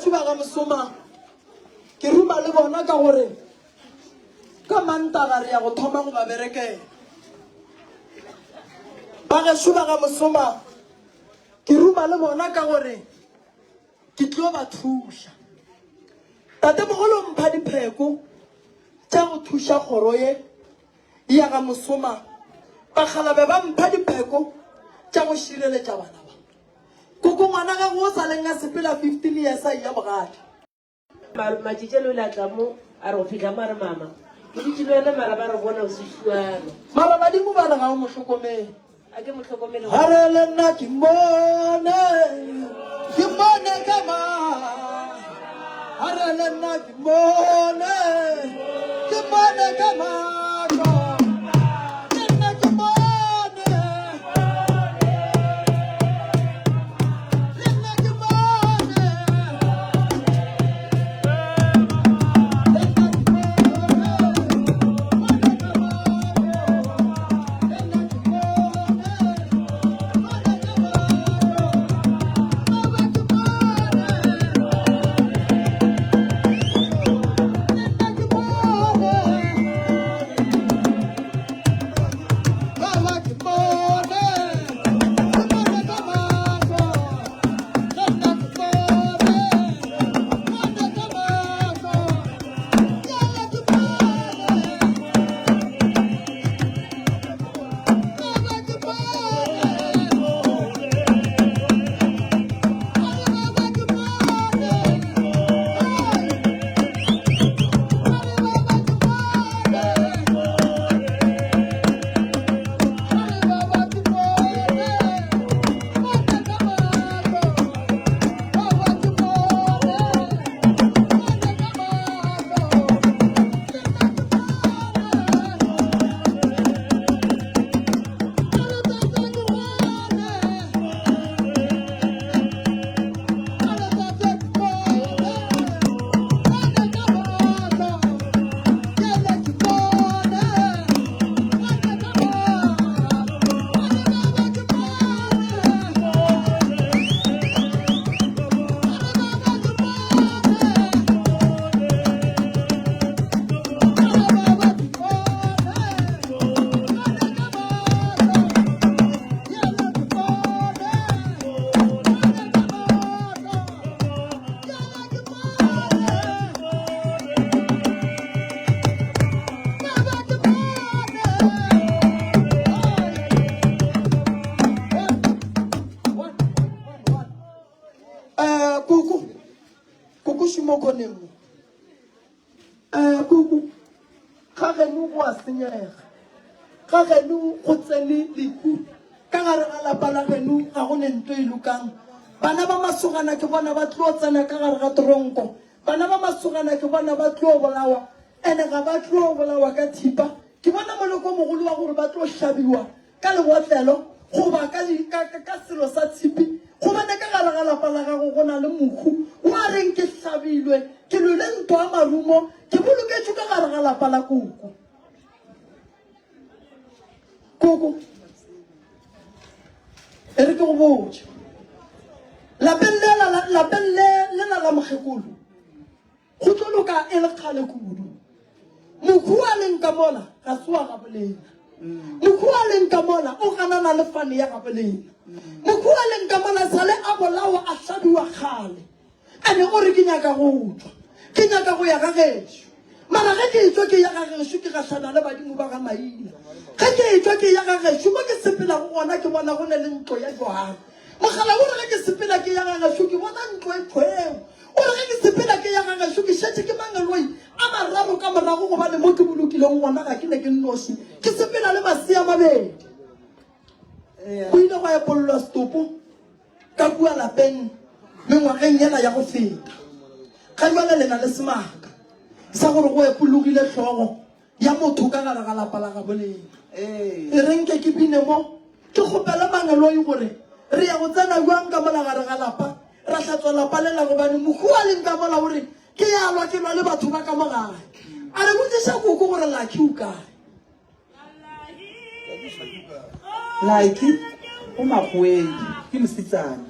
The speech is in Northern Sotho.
gešo ba ga Mosoma ke ruma le bona ka gore ka Mantaga re ya go thoma go ba berekela. Ba gešo ba ga Mosoma ke ruma le bona ka gore ke tlo ba thuša. Tatemogolo mpha dipheko tša go thuša kgoro ye ya ga Mosoma. Bakgalabe ba mpha dipheko tša go šireletša bana ba. Koko ngwana gago o sa leng a sepela 15 years a eya bogadi. Matšetšele o ile a tla mo a re go fihla mo a re mama ke dutše le wena mara ba re bona o se šuana. Mara badimo ba re ga o mo hlokomele. A ke mo hlokomele. A re le nna ke mmone, ke mmone ka mahlo. A re le nna ke mmone, ke mmone ka mahlo. Le nna ke mmone. Le nna ke mmone. Le nna ke mmone. Mmone ka mahlo. Le nna ke mmone. Mmone ka mahlo. Baba ke mmone. Le nna ke mmone. Baba ke mmone. Ke mmone ka mahlo. Le nna ke mmone. Mmone ka mahlo. Yalla ke mmone. Baba ke mmone. Are baba ke mmone. Hey. Are baba ke mmone. Are baba ke mmone. Mmone ka mahlo. Baba ke mmone. Mmone ka mahlo. Le nna ke mmone. Are tata ke mmone. Are tata ke mmone. Mmone ka mahlo. Yele ke mmone. Mmone ka mahlo. Are baba ke mmone. Are baba ke mmone. Are baba ke mmone. Mmone ka mahlo. Yele ke mmone. Mmone ka mahlo. Yele ke mmone. Baba ke mmone. Eh, kuku kuku šumo khoneng mo eh kuku ga geno go a senyega ga geno go tsene lehu ka gare ga lapa la geno ga go ne nto e lokang bana ba masogana ke bona ba tlo tsena ka gare ga tronko bana ba masogana ke bona ba tlo bolawa ene ga ba tlo bolawa ka thipa ke bona moloko o mogolo wa gore ba tlo hlabiwa ka lebotlelo goba ka, ka, ka, ka selo sa tshipi, gobane ka gare ga lapa la gago go na le mohu wo a reng ke hlabilwe, ke lwele ntwa ya marumo, ke boloketšwe ka gare ga lapa la koko. Koko, e re ke go botše, lapeng lela, lapeng le, lela la mokgekolo, Go tlo loka e le kgale kudu. Mokhu a leng ka mola ga se wa gabo lena. Mokhu a leng ka mola o ganana le fane ya gabo lena. Mokhu a leng ka mola sale a bolawa a hlabiwa kgale. Ene o re ke nyaka go tšwa. Ke nyaka go ya ga gešo. Mara ge ke etšwa ke ya ga gešo ke gahlana le badimo ba ga Maina. Ge ke etšwa ke ya ga gešo mo ke sepelago gona ke bona go ne le ntlo ya Johane. Mogala o re ge ke sepela ke ya ga gešo ke bona ntlo e tšhweu. O re ge ke sepela ke ya ga gešo ke šetše ke mangeloi a mararo ka morago gobane mo ke bolokileng gona ga ke ne ke nnoši ke sepela le masea mabedi. Go ile gwa epollwa setopo ka kua lapeng mengwageng yela ya go feta. Ga jwale le na le semaka sa gore go epologile hlogo ya motho ka gare ga lapa la gabo lena. E re nke ke bine mo, ke kgopele mangeloi gore re ya go tsena bjang ka mola gare ga lapa, ra hlatswa lapa lela, gobane mohu a leng ka mola o re, Ke ya lwa, ke lwa le batho ba ka mo gae. A re botšiša koko gore Lucky o kae. Lucky o makgoweng, ke mosetsana.